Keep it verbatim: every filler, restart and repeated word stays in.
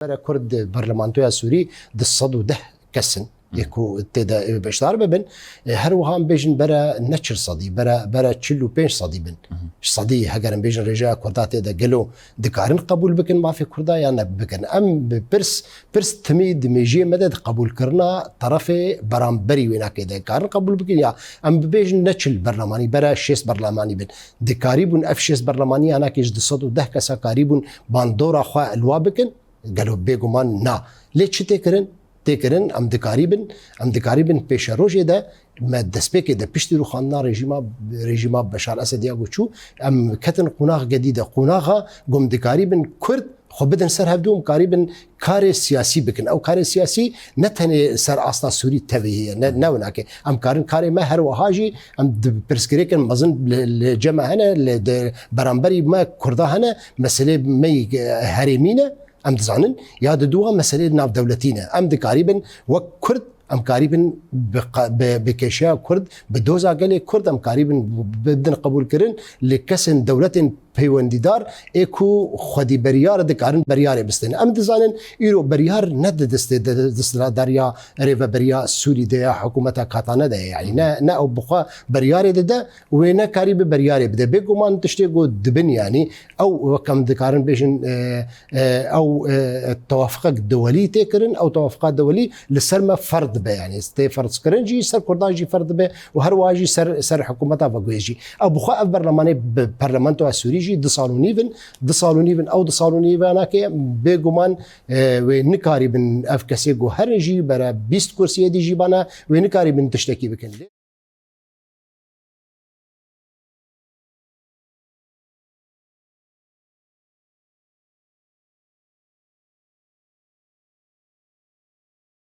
Bere Kurd di parlamentoya Sûrî di sed û deh kes in. Ê ku tê de beşdar bibin, e, her wiha em bêjin bere ne çil sedî, bere, bere çil û pênc sedî bin. Sedî heger em bêjin rêjeya Kurda tê de gelo dikarin qebûl bikin mafê Kurda ya ne bikin. Em bi pirs, pirs timî di mêjiyê me de di qebûlkirina terefê beramberî wênakê de karin qebûl bikin ya em bibêjin ne çil berlemanî, bere şêst berlemanî bin. Dikarîbûn ev şêst berlemanî ya nakê ji du sed û deh kesa karîbûn bandora xwe elwa bikin. Gelo bêguman na. Lê çi tê kirin? Tê kirin, em dikarîbin, em dikarîbin pêşerojê de me destpêkê de piştî rûxandina rejîma, rejîma Beşar Esed ya ku çû, em ketin qonax gedî de, qonaxa ku em dikarîbin Kurd xwe bidin ser hevdû, em karîbin karê siyasî bikin. Ew karê siyasî ne tenê ser asta Sûrî tevî heye, ne, ne winake. Em karin karê me her wiha jî, em di pirsgirêkin mezin li, li cem me hene, li, di beramberî me Kurda hene, meselê me yî herêmî ne. Em dizanin ya di dû meseleyê navdewletî ne. Em dikarîbin wek Kurd, em karîbin bi qa-, bi, bi kêşeya Kurd, bi doza gelê Kurd, em karîbin bidin qebûlkirin li kesên dewletên peywendîdar ê ku xwedî beryar dikarin beryarê bistên. Em dizanin îro beryar ne di destê, di desthilatdariya rêveberiya Sûrî de ya hikûmeta Katane de ye. Yanî ne, ne ew bi xwe beryarê dide, wê nekarî bi beryarê bide. Bêguman tiştê ku dibin, yanî ew wek em dikarin bêjin, e, e, ew, e, tewafiqek dewelî tê kirin, ew tewafiqa dewelî li ser me ferz dibe, yanî tê ferzkirin jî ser Kurdan jî ferz dibe û her wiha jî ser, ser hikûmeta veguhê jî. Ew bi xwe ev berlemanê bi parlamentoya Sûrî jî du sal û nîv in, du sal û nîv in, ew du sal û nîv nake, bêguman, e, wê nikarîbin ev kesê ku herin jî bere bîst kursiyê dî jî bana, wê nikarîbin tiştekî bikin.